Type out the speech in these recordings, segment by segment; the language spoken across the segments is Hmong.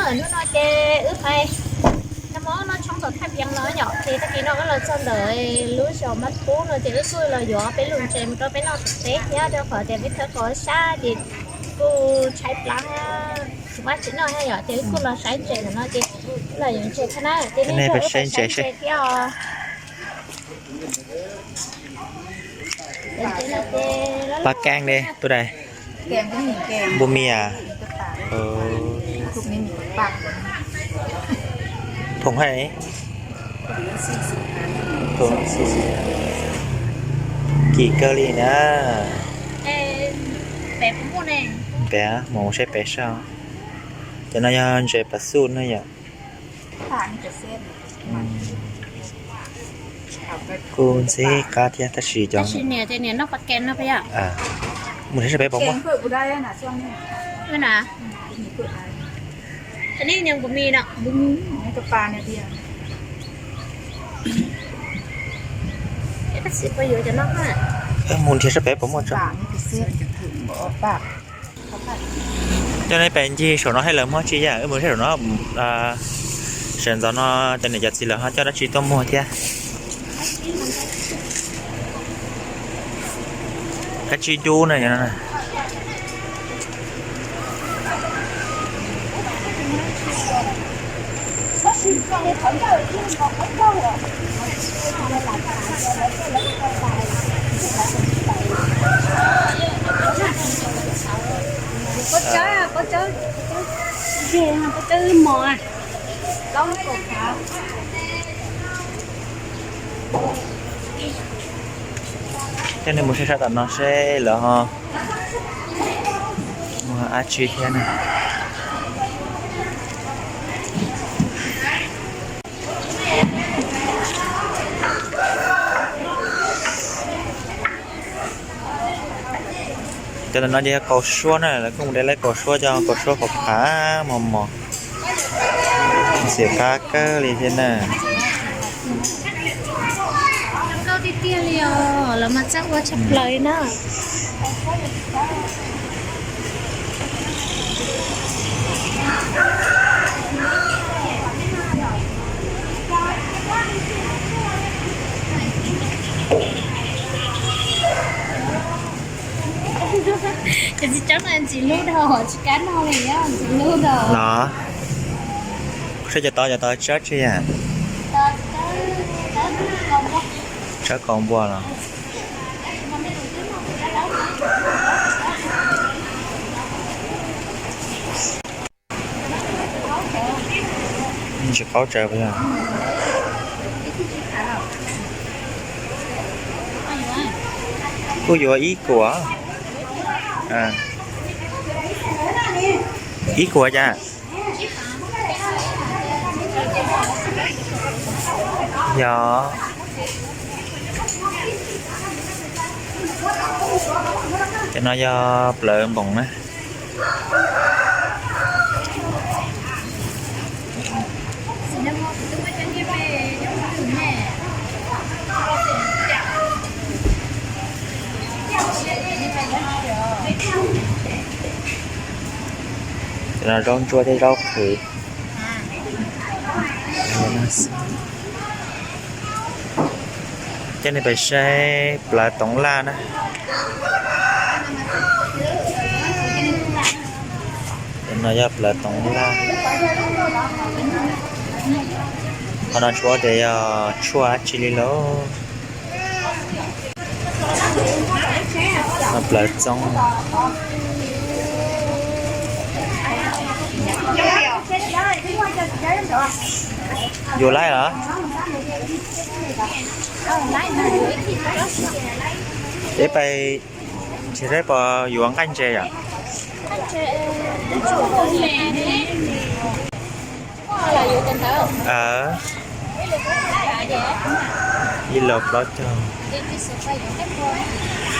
Hnub no ces wb pais noj mov noj tshoob tom thaj peev no yom, ces tag kis no wb los txog ntawm lub zos Mab Pub no ces wb kuj los yuav peb lub ntses mus rau peb noj tom teb thiab, rau qhov tias peb thawb qhov sab ces kuj tshaib plab, tsis muaj dab tsi noj thiab yom, ces wb kuj los saib ntses ntawm no ces los yuav ntses thiab na, ces nej nrog wb pais saib ntses thiab os. Pab keeb li tuaj dais. Npua mis as? Thoom hais, kim kawg li na. Peb mus saib pem saib. Cov no yog ntses pas xuj na yom. Kuj ntxim qab thiab tab sis cov, mus saib pem pom muaj. Mus nrhiav saib pem pom muaj tso. Coj nej pais ncig saum no hais lawv muag tsi yam, wb mus saib saum no. Sawv ntxov no cov niam cov txiv lawv ho coj dab tsi tuaj muag thiab. Kab tsib dub na. Coj nej mus saib sab tom no seb lawv ho muag dab tsi thiab na. Cov ntawm no ces yog kaus suab na, lawv kuj mus de lawv kaus suab cov kaus suab qhuav phav mos mos. Ntxim qab kawg li thiab na. Koj tiag tiag li os, lawv mas txawj ua tshaj plaws li na. Cov txiv tsawb no ntxim hlub dhau, tsis kam noj li, ntxim hlub dhau los. Saib cov tod, cov tod tsawb tsi yam? Tsawb kaus npua los. Tsis qaub tsawv. Kuj yuav ib kuam, ib kuam cas? Yog cov no yog plawv npoos na. Cov no zaub ntsuab thiab zaub qhwv. Coj nej pais saib plawv toov laj na. Cov no yog plawv toov laj. Qhov no tsis paub tias yog tshuaj dab tsi li lauj. Plawv txoob. Yuav laib los? Peb pais nrhiav saib puas yuav nqaij ntses yom. Ib los plaub caug.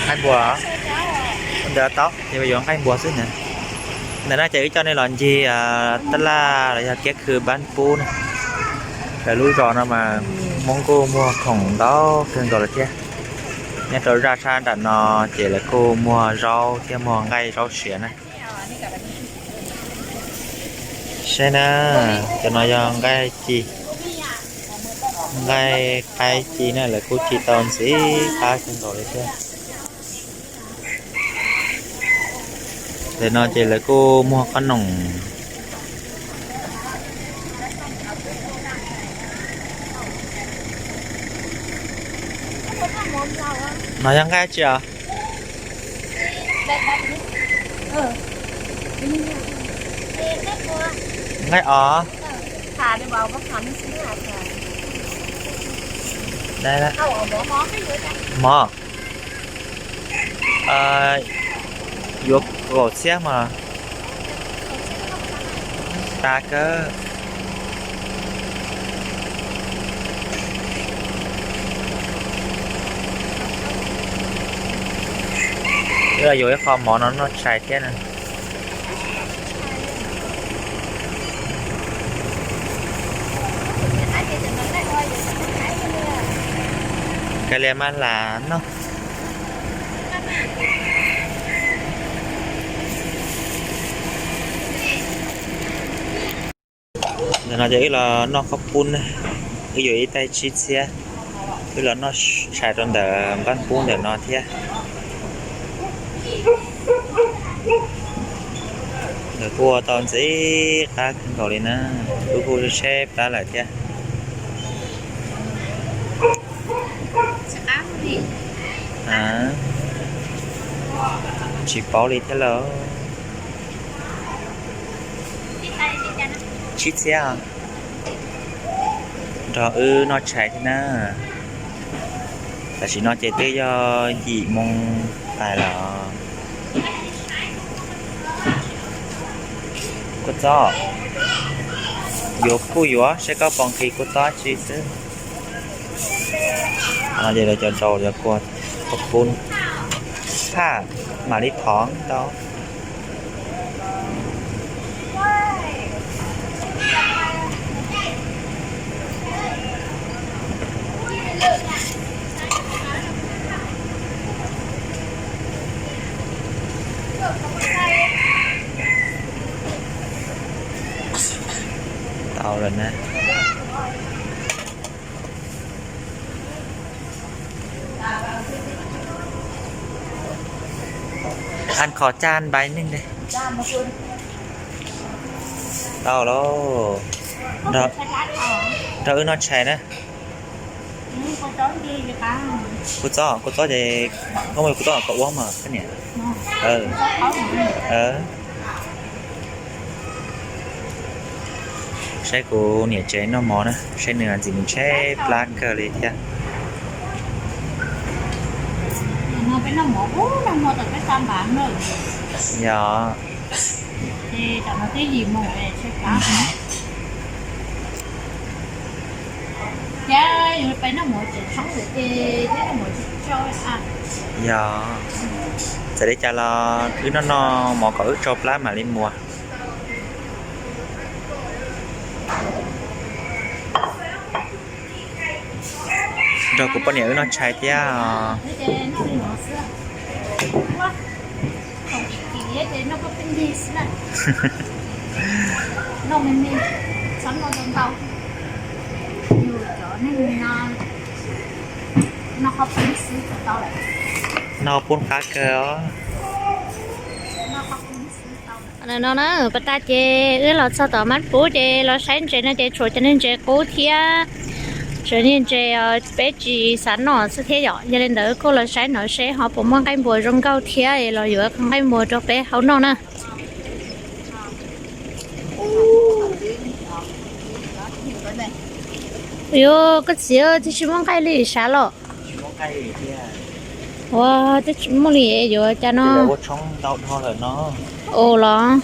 Nqaij npua, ntawd tau ces yuav nqaij npua xwb na. Ntawm no ces wb coj nej los ncig tab laj los yog kiab khw Npab Pub na. Lawv lub zos no mas Hmoob kuj muag khoom ntau kawg nkaus lawm thiab. Nyob rau zaj sab nram no ces lawv kuj muag zaub thiab muag nqaij zaub siav na. Saib na, cov no yog nqaij ci, nqaij qaib ci na, lawv kuj ci tau ntxim qab kawg nkaus li thiab. Ntawm no ces lawv kuj muag qhob noom. No yog nqaij tsi os? Nqaij os. Mov, yuav kaum txhiab mas. Tas kawg. Wb los yuav ib qho mov no noj tshais thiab na. Kav liam mas lam noj. Ntawm no ces wb los noj qhob pub na, wb yuav ib tais tsib txhiab, wb los noj tshais rau ntawm npab pub ntawm no thiab. Lawv kuj ua tau ntxim qab kawg nkaus li na, wb kuj tshaib plab lawm thiab. Tsis paub li thiab lauj. Tsib txhiab nrog wb noj tshais thiab na. Tam sim no ces twb yog yim moo tais lawm. Kua txob, yuav kuj yuav, saib koj pom nqhis kua txob tsi xwb. No ces lawv cov rau cov kua, kua pub, phaj mam li thov tau. Tau lawm na. Ăn khẩu trang bánh ninh đây. Tau lauj. Nrog wb noj tshais na. Kua txob, kua txob ces koj muaj kua txob kom ua mas koj niam. Saib kuv niam tsev noj mov na, saib nws ntxim nws tshaib plab kawg li thiab. Yog. Yog, txawm li cas los wb noj noj mov kom wb tsau plab mam li mus. Nrog kuv poj niam wb noj tshais thiab. Noj pub qab kawg os. No na, pas tas ces wb los txog tom Mab Pub ces los saib ntses no ces tshuav cov niag ntses qub thiab, tshuav niag ntses peb tsis xav noj xwb thiab yom. Yog li ntawd kuj los saib no seb ho puas muaj nqaij npua zoo nkauj thiab los yuav nqaij npua rau peb haus noj na. Yuav koj txiv, twb tsis muaj nqaij li sav los. Ua, twb tsis muaj li yuav cas no. Ua los.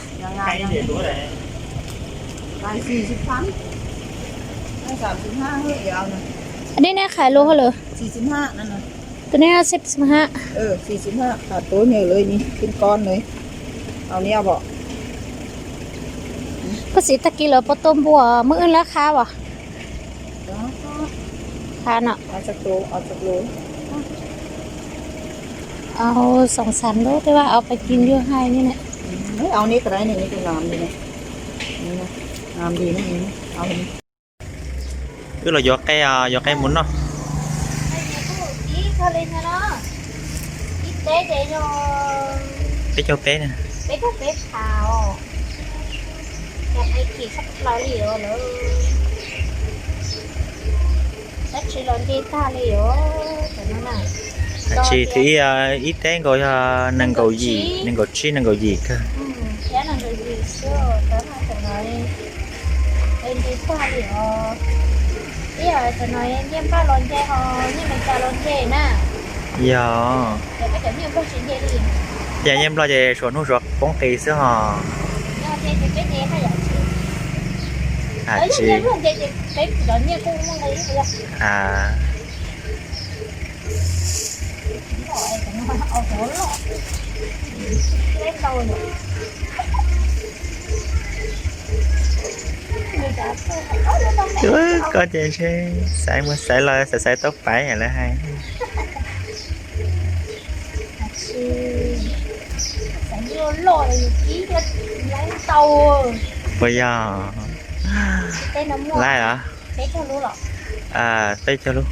Aneb neb qhais lus hauj lwm. Tus neb xib xib ha. Koj txiv tag kis lawv puas tua npua muaj wb lab qhab as? Qhab no. Au, xoom xav lub tej vaj au pais ci njuag hais ni na. Wb los yuav qe, yuav qe mus noj. Peb caug peb na. Tsis, ib teb nkaus yog nees nkaum yim, nees nkaum tsib, nees nkaum yim kawg. Yog, yog nyiaj nplog ces suav hnub suav poob qis xwb hos. Tsis, koj ces ntshe xaiv mus xaiv los xaiv xaiv tau paiv lawv hais. Puas yog? Laij los? Peb caug lub.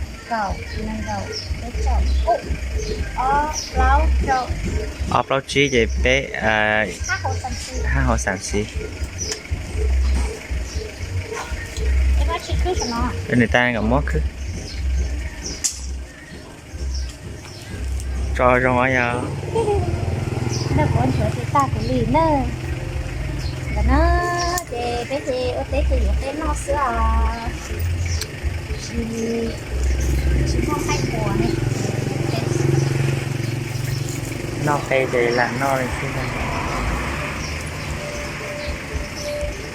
Ob plaub tsib ces peb, hab hauv xam xiv. Nws tas kom muab khwb. Tso zoo yog. Ntawm kuv ntsuav tsis tag kuv li na. Ntawm no ces peb ces ua teb ces yuav qe noj xwb os. Tsis, tsis muaj qaib quas ne. Noj qe ces lam noj li xwb.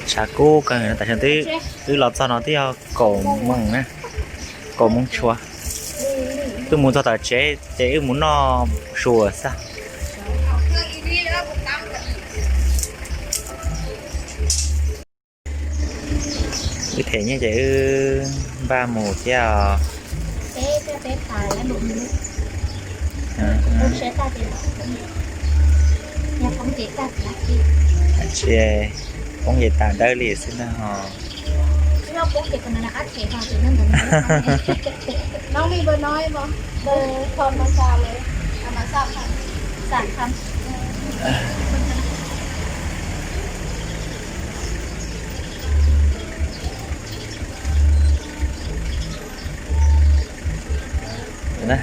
Tshav kub kawg, tam sim no twb, wb los txog no twb yog kaum moos na, kaum moos tshua. Wb mus txog tom tsev ces wb mus noj su xwb. Wb them nyiaj ces wb npaj mus thiab os. Tsis, poob ces tas dawb li xwb na ho.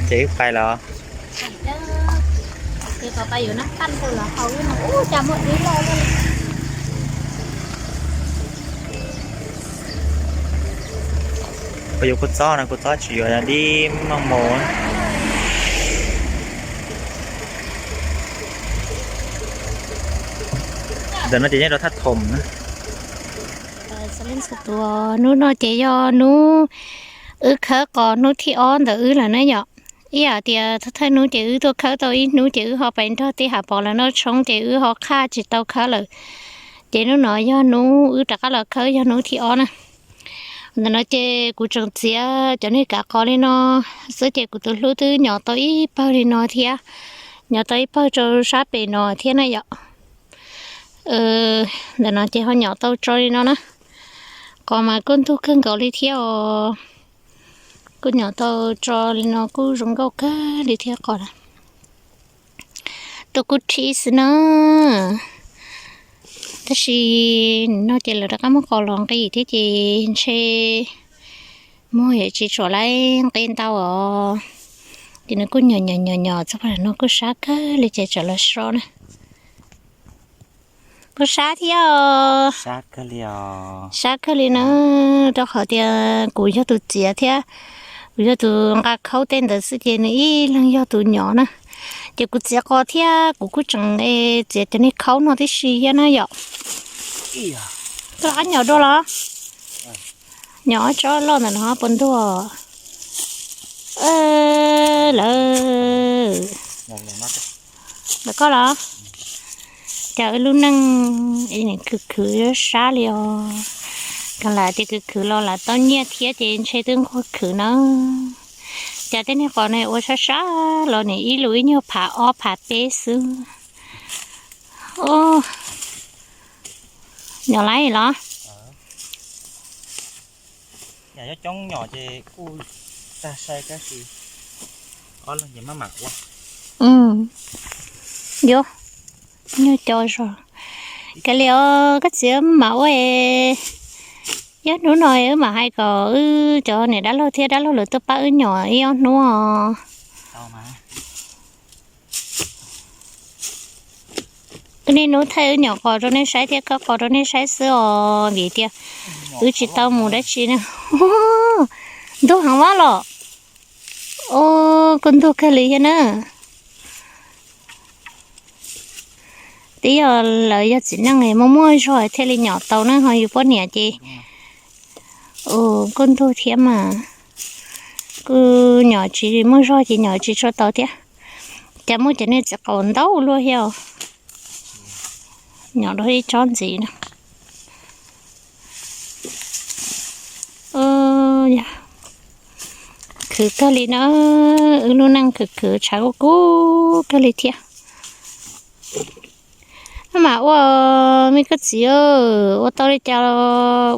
Ces wb pais los. Kuv yuav kua txob no, kua txob tsis yuav dib maj mus. Ntawm no ces nyob rau thaj thoom na. Hnub no ces yog hnub wb khawb qos hnub thib ob ntawm wb lawm na yom. Ib yam tias thawj thawj hnub ces wb tuaj khawb tau ib hnub ces wb ho pais nrog tej hav pom lawv noj tshoob ces wb ho qhaj tsis tau khawb lawm. Ces hnub no yog hnub wb rov qab los khawb yog hnub thib ob na. Ntawm no ces kuv tseem txiav cov niag kav qos li no xwb ces kuv tus hlub twb nyom tau ib pawg li no thiab, nyom tau ib pawg rau sab pem no thiab na yom. Ntawm no ces ho nyom tau tso li no na. Qos mas kuj ntug kawg nkaus li thiab os. Kuj nyom tau tso li no kuj zoo nkauj kawg li thiab qos na. Tus kuj thib xwb na. Tab sis no ces lawv rov qab muab qos los nqi thiab ces ntshe muag yam tsis tshua laib nqi ntau os. Ces nws kuj nyom nyom nyom nyom txog pab no kuj sab kawg li ces tseem los so na. Kuj sab thiab os. Sab kawg li na, rau qhov tias kuv yog tus txiav thiab, kuv yog tus nqa khaub tej ntawd xwb ces nws ib leeg yog tus nyom na. Ces kuv txiav qos thiab kuv kuj tseem txiav cov niag khaub no tib si thiab na yom. Koj rov qab nyom dua los? Nyom tsob loj ntawm no puas ntuag? Lawm. Lawm koj los? Cas wb lub neej khwv khwv sab li os. Koj lam tias khwv khwv los lam tau nyiaj thiab ces ntshe twb nquag khwv na. Cas tej niag qos ne ua sab sab los nim ib lus ib nyuag phav ob phav peb xwb. Nyom lawm los? Yog coob nyom ces kuj tag sai tab sis ob leeg ces maj mam ua. Yuav, nyuag co zog. Kav liam os koj txiv, maj mam ua es. Ib ob hnub no wb mam hais kom wb cov niam dab laug thiab dab laug lawv tuaj pab wb nyom ib ob hnub os. Wb niaj hnub thaij wb nyom qos rau nej saib thiab khawb qos rau nej saib xwb os, vim tias wb tsis tau mus dab tsi na. Ntug heev vab los. Ua, kuj ntug kawg li thiab na. Twb yog lawv yog txiv neej muaj muaj zog thiaj li nyom tau na, ho yus poj niam ces kuj ntug thiab mas, kuj nyom tsis muaj zog ces nyom tsis tshua tau thiab. Cas muaj cov niag txiv qaub ntau luaj thiab, nyom dua ib tsob ntxiv na. Khwv kawg li na, wb lub neej khwv khwv tshav kub kub kawg li thiab. Maj mam ua, me koj txiv, ua tau li cas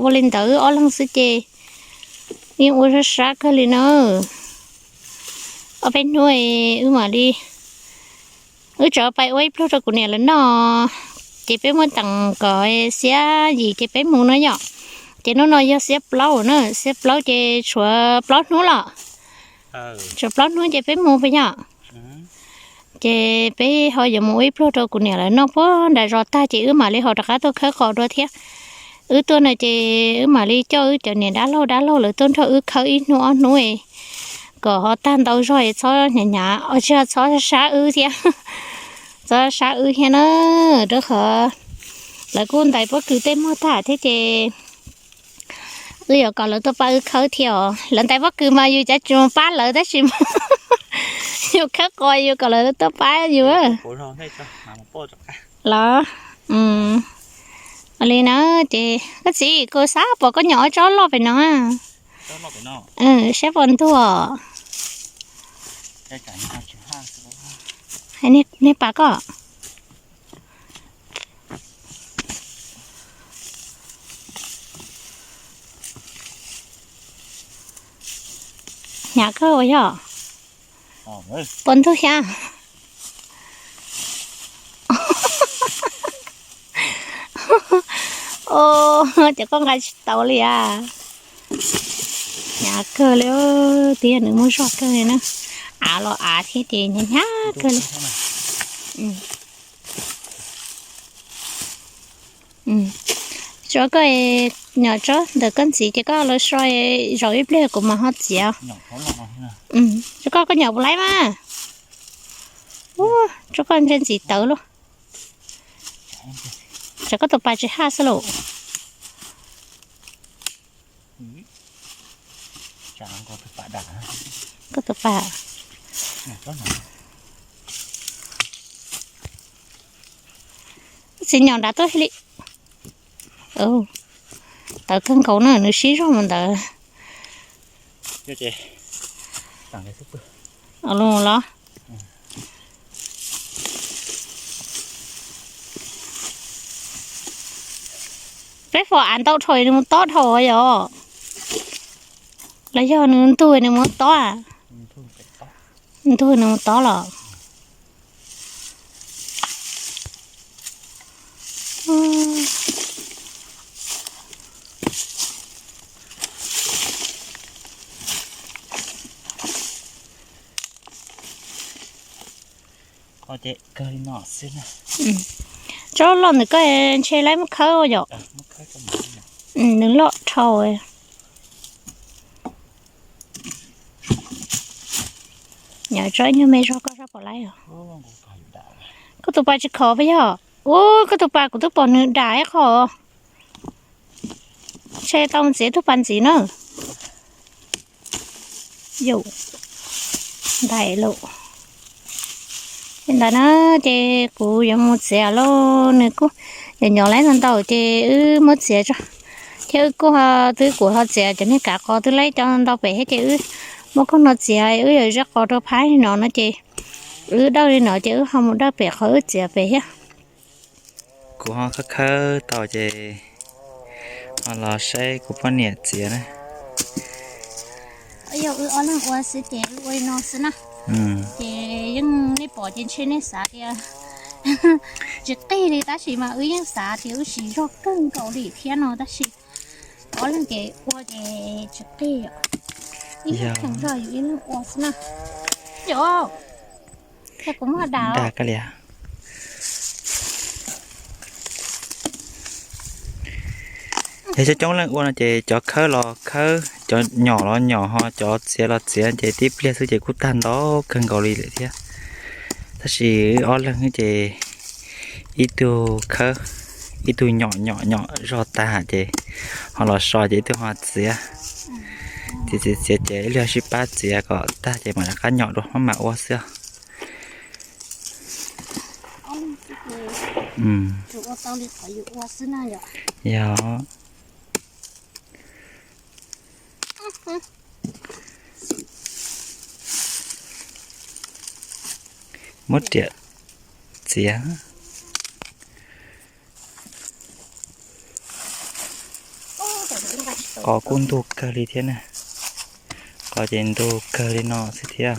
ua li ntawd, wb ob leeg xwb ces yeej ua sab sab kawg li na. Ob peb hnub wb mam li, wb tseem pais ua ib pluag rau kuv niam lawv noj, ces peb muab teem kom xiab yim ces peb mus no yom. Ces hnub no yog xiab plaub na, xiab plaub ces tshuav plaub hnub los, tshuav plaub hnub ces peb mus puas yog? Ces peb ho yuav mus ua ib pluag rau kuv niam lawv noj puag nram zos tag ces wb mam li ho rov qab tuaj khawb qos dua thiab. Wb tuaj no ces wb mam li coj wb cov niam dab laug dab laug lawv tuaj nrog wb khawb ib hnub ob hnub, kom ho tag ntau zog es txhob hnyav hnyav, tsis yog txhob sab wb thiab, txhob sab wb thiab na. Rau qhov lawv kuj ntais pob kws tej muag tag thiab ces wb yuav kom lawv tuaj pab wb khawb thiab os. Lawv ntais pob kws mas yus cav tsis mus pab lawv tab sis yus khawb qos yus kom lawv tuaj pab yus los. Ua li na, ces koj txiv, kuv xav pom koj nyom ua tsob loj pem no, saib puas ntug. Niag pas koj hnyav kawg ua yog puas ntug thiab. Ces koj nqa tsis tau li as. Hnyav kawg li, twb yog nws muaj zog kawg li na. Av los av thiab ces hnyav hnyav kawg li. Tso koj nyom tsob ntawm koj ntxiv ces koj los so zaum ib pliag kuv mam ho txiav. Tso koj, koj nyom puas laib mas. Tso koj ntshe ntxim tawv lauj. Tsam koj tus pas tsis haj xwb lauj. Koj tus pas. Txiv nyom nrad tuaj li. Tawv kawg nkaus na, nws sib zog mus ntawd. Los. Peb fom av ntau dhau nws mus tob dhau yom. Los yog nws ntug nws mus tob. Ntug nws mus tob los. Tsob loj ntawm koj ntshe laib muab khawb yom. Nws loj dhau. Nyom tsob nyuag me zog koj sab pom laib os. Koj tus pas tsis khov puas yog? Ua koj tus pas kuv twb pom nws dam ib qho. Ntshe tau mus txiav tus pas ntxiv na. Yus ntais lawm. Li ntawd na, ces kuv yuav mus txiav lauj, nws kuj yog nyom laib ntau ntau ces wb muab txiav tso. Thiab wb kuj ho twb kuv ho txiav cov niag kav qos twb laib cov ntau pem thiab ces wb muab koj no txiav, wb yuav zeb qos rau phab no no ces wb dawj li no ces wb ho mus dawj pem qhov wb txiav pem thiab. Kuv ho khawb khawb tau ces ho los saib kuv poj niam txiav na. Yog wb ob leeg ua xwb ces wb ua li no xwb na. Ces yeej nej pom ces ntshe nej xav tias tsis qig li, tab sis mas wb yeej xav tias wb siv zog kawg nkaus li thiab no, tab sis ob leeg ces ua ces tsis qig yom. Ib leeg kheev zog yus ib leeg ua xwb na. Yom, kuv muab dag dag kawg li. Yog coob coob leej ua no ces cov khawb los khawb, cov nyom los nyom, ho cov txiav los txiav, ces tib pliag xwb ces kuj tag ntau kawg nkaus li lawm thiab. Tab sis wb ob leeg ces ib tug khawb, ib tug nyom nyom nyom zog tag ces ho los so ces ib tug ho txiav. Txiav txiav txiav ces ib leeg sib pab txiav kom tag ces mam rov qab nyom dua maj mam ua xwb. Yog. Muab riam txiav. Qos kuj ntug kawg li thiab na. Qos ces ntug kawg li no xwb thiab.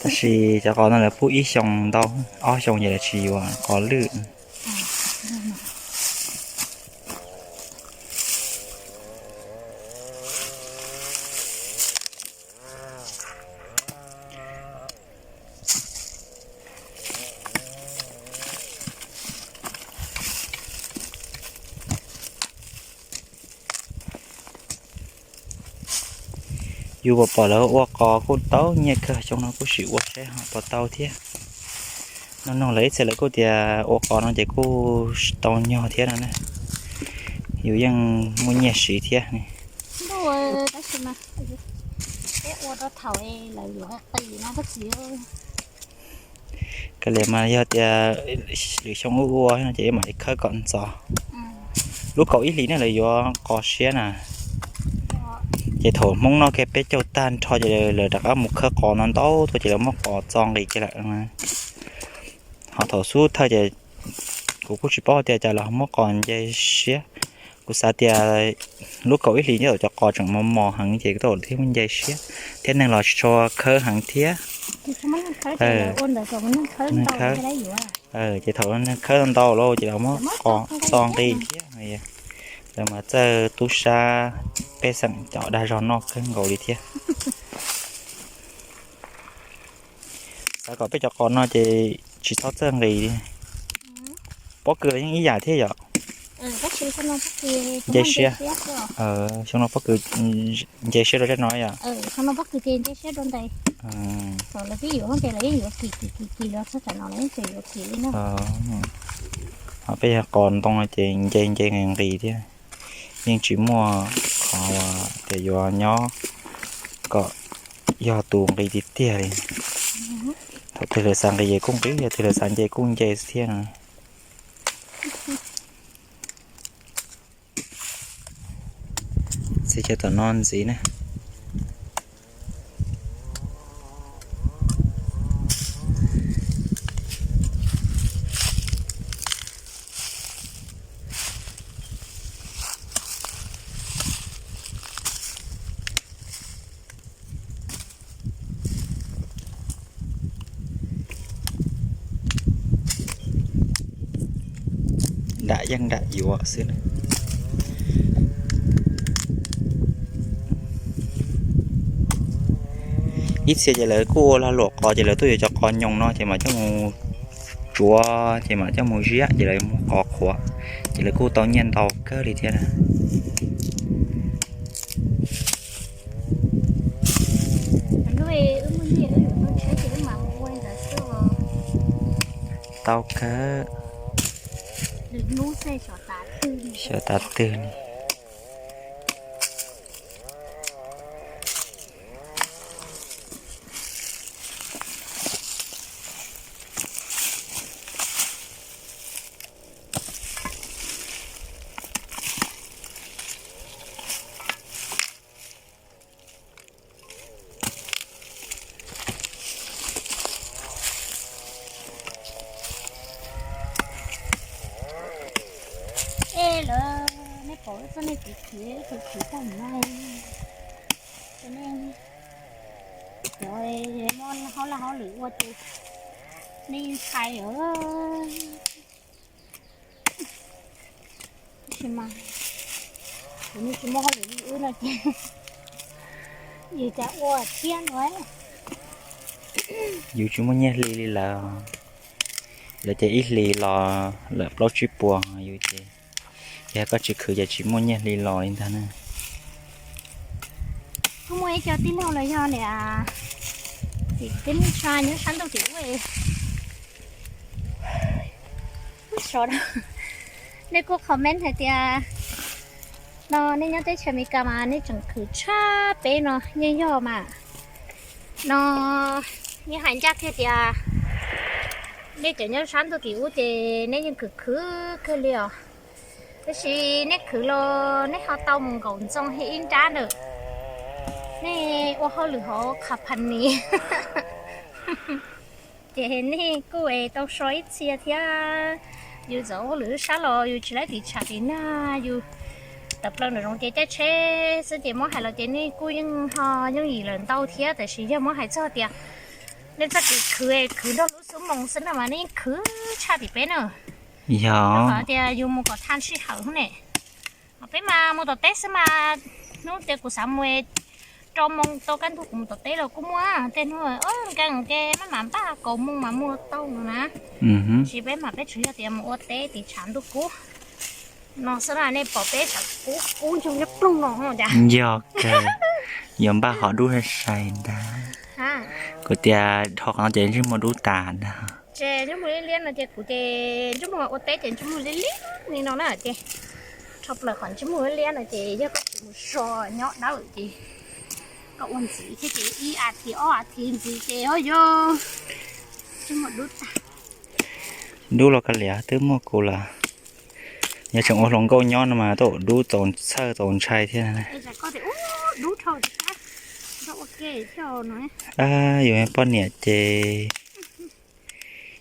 Tab sis cov qos no lawv pub ib xyoo ntau, ob xyoo ces lawv tsis yuav qos lwj. Yus pom pom lawv ua qos kuj tau nyiaj kawg, xyoo no kuj sim ua saib ho puas tau thiab. Nug nug lawv ib txhia lawv kuj tias ua qos no ces kuj tau nyog thiab no na. Yus yeej muaj nyiaj siv thiab. Kav liam mas yog tias lwm xyoo ub ua no ces mam li khawb kom ntxov. Lub kaum ib hlis ne lawv yuav qos siab na. Ces thaum Hmoob noj kiag peb caug tag nrho ces lawv rov qab mus khawb qos no ntau tuaj ces lawv muab qos txo nqis kiag lawm. Ho thaum xub thawj ces kuv kuj tsis paub tias cas lawv ho muab qos nce siab. Kuv xav tias lub kaum ib hlis nyob thaum cov qos tseem mos mos heev ces tau thiaj muab nce siab thiab neeg los tsis tshua khawb heev thiab. Neeg khawb, ces thaum neeg khawb ntau lawm ces lawv muab qos txo nqis thiab. Lawv mas txawj tub sab pej xeem cov dag zog noj kawg nkaus li thiab. Xav kom peb cov qos no ces tsis txhob txawj nqis li. Pob kws los yeej ib yam thiab yom. Nce siab, xyoo no pob kws nce siab rau zaj no yom. Ho peb yog qos ntoo no ces nce nce nqis nqis thiab. Yeej tsis muaj qhov tias yuav nyob kom yog tus nqis tiag tiag li. Thaum twg lawv xav nqis ces kuj nqis, yog twg lawv xav nce kuj nce xwb thiab no. Txiav cov tom no ntxiv na. Dam yeej dam yuav xwb na. Ib txhia ces lawv kuj ua lag luam qos ces lawv tuaj yuav cov qos nyoos no ces mam coj mus tsuav ces mam coj mus ziab ces lawv mus qos qhuav ces lawv kuj tau nyiaj ntau kawg li thiab na. Tau kawg. Xyov tav twg li. Lawm, nej pom wb txoj me kev khwv, wb khwv khwv tag no, ces nej cov muaj hauj lwm hauj lwm ua ces nej ntshai os. Tab sis mas kuv yeej tsis muaj hauj lwm li wb no ces yus cas ua thiab no. Yus tsis muaj nyiaj hli li lawv. Lawv ces ib hlis los lawm plaub tsib puas, yus ces yog koj tsis khwv ces tsis muaj nyiaj hli los li ntag na. Kuj muaj ib co tij laug los yog niam txiv kwv tij neej tsa nyob sab ntuj tim ub sov, nej kuj comment hais tias no nej nyob teb chaws Amelikas mas nej tseem khwv tshaj peb no, yeej yog mas. No yeej hais ncaj kiag tias nej cov nyob sab ntuj tim ub ces nej yeej khwv khwv kawg li os. Tab sis nej khwv los nej ho tau mus nkaum ntxoo ib nrab ntawm nej ua hauj lwm hauv company. Ces nej kuj es tau so ib txhia thiab. Yus txawm ua hauj lwm sab los yus tsis laib tiv tshav tiv nag, yus tawm plaws nram zoov ces caij tsheb xwb ces muab hais los ces nej kuj yeej ho yooj yim lawm ntau thiab, tab sis yog muab hais txog tias nej txoj kev khwv, khwv nrog lub xub moos xwb no mas nej yeej khwv tshaj tim peb na. Yog tias yus mus kom thaj sij hawm ne, peb mas mus tom teb xwb mas, hnub tias kuv xav mus rau moo tau kaj ntug kuv mus tom teb los kuj muaj, tej hnub nkees ces maj mam npaj kaum moo mas mus tau no na. Tab sis peb mas peb tsuas yog tias mus ua teb tiv tshav ntuj kub no xwb na, nej pom peb sawv kub kub ntsoog liab ploog no cas. Yog kawg, yuav npaj hom dub sai sai ntag. Kuv tias dhau qhov no ces ntsej muag dub tas ntag. Ces ntsej muag liab liab no ces kuv ces ntsej muag ua teb ces ntsej muag liab liab li no na ces, rho plaws qhov ntsej muag liab liab no ces yog koj tsis mus so nyob dawb ces koj ua ntxiv thiab ces ib as thiv ob as thiv ntxiv ces o yog ntsej muag dub tas. Dub los koj liam twb muaj kuv lawm. Yog tseem ua hluas nkauj nyob no mas tau dub txaus txhawj txaus ntshai thiab. Yus poj niam ces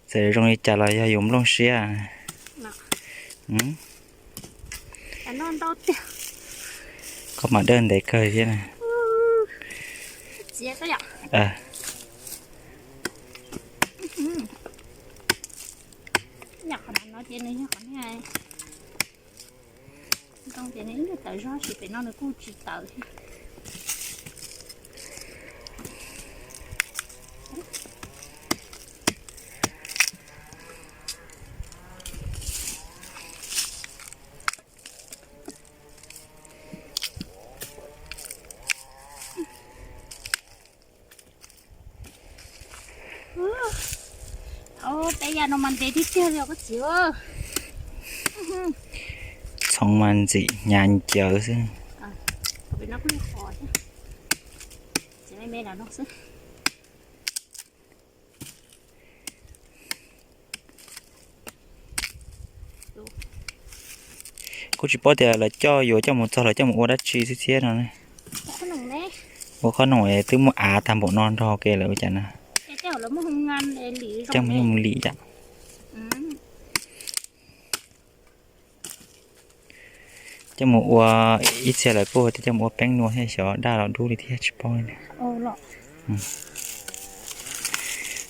txawm zoo li cas los yog yus nplooj siab. Koj mas dawb ntev kawg thiab na. Ntoo ces nws ib nyuag tawv zog, tab sis pem no nws kuj tsis tawv thiab. Peb yam no mas ntev tiag tiag li koj txiv. Txhoov mas ntxim hnyav ncawv xwb. Kuj tsis paub tias lawv coj yuav coj mus txog lawv coj mus ua dab tsi xwb thiab no. Ua qhob noom es twb muaj av tag npaum no nrog ke lawm ua cas na. Coj mus yeej mus lim yam. Coj mus ua ib txhia lawv kuj tias coj mus ua peeb nua thiab xyov daj los dub li thiab tsis paub li na.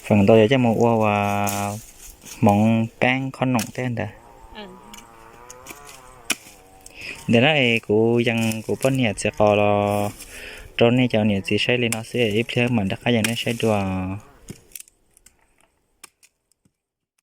Feem ntau yog coj mus ua ua hmoov peeb qhob noom tej ntawd. Ntawm no es kuv yees kuv poj niam txiv qos los rau nej cov niam txiv saib li no xwb, ib pliag mam rov qab yees nej saib dua.